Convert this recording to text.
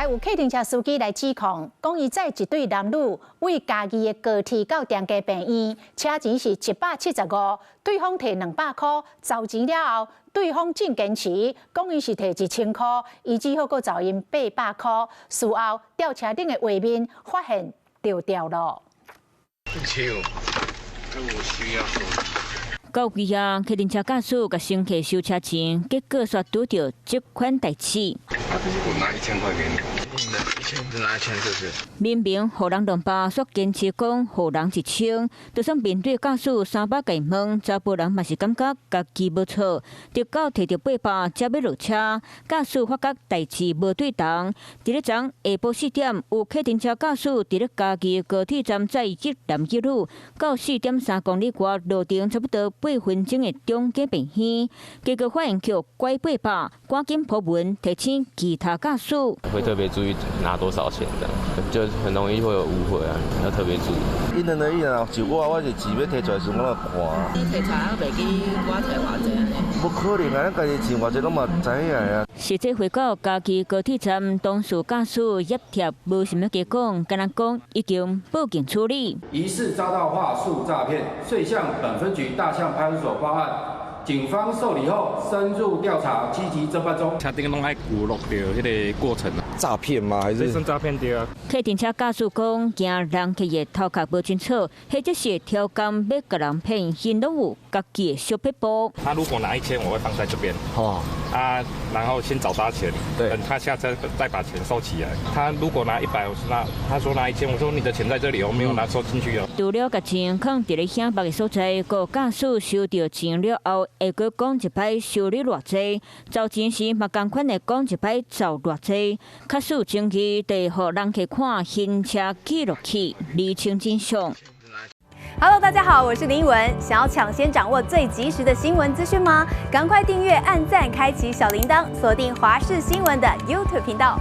來有客運車司機來指控，講伊載一對男女為嘉義的高鐵到長庚病院，車錢是175，對方提200箍，找錢了後，對方真堅持，講伊是提1000箍，伊只好閣找𪜶800箍。事後吊車頂的畫面發現著掉囉。我需要說。到位啊，客運車駕駛共乘客收車錢，結果煞拄著這款代誌。我拿1000塊給你，一千，拿一千就是。明明予人200，煞堅持講予人一千，就算面對駕駛三擺共問，查埔人嘛是感覺家己無錯。直到提著800才欲落車，駕駛發覺代誌無對同。佇咧昨下晡4點，有客運車駕駛佇咧嘉義高鐵站載一男一女，到4.3公里外路程差不多8分鐘的長庚病院，結果發現予拐八百，趕緊鋪文提醒其他駕駛。會特別注意拿多少錢，這樣就很容易會有誤會啊，要特別注意。因人而異啊，就我，我是錢欲提出來時，我看。你提出來，我袂記我提偌濟按呢。無可能啊，咱家己錢偌濟攏嘛知影啊。實際回到嘉義高鐵站，當事駕駛葉貼無啥物加講，干焦講已經報警處理。疑似遭到話術詐騙，遂向本分局大象派出所報案。警方受理後深入調查，積極偵辦中。車頂攏愛記錄著彼个過程啊。詐騙嗎？還是？算詐騙對啊。客運車駕駛講，驚人客的頭殼無清楚，或者是刁工欲共人騙，𪜶攏有家己的小撇步。他如果拿1000，我會放在這邊。哦。啊，然後先找他錢，等他下車再把錢收起來。他如果拿100，我說拿，他說拿一千，我說你的錢在這裡，我沒有拿收進去哦。除了共錢囥佇咧顯目的所在，閣駕駛收著錢了後，會閣講一擺收你偌濟，走錢時嘛仝款會講一擺走偌濟。確實證據得予人客看行車記錄器，釐清真相。 Hello，大家好，我是林文。想要搶先掌握最及時的新聞資訊嗎？趕快訂閱、按讚、開啟小鈴鐺，鎖定華視新聞的 YouTube 頻道。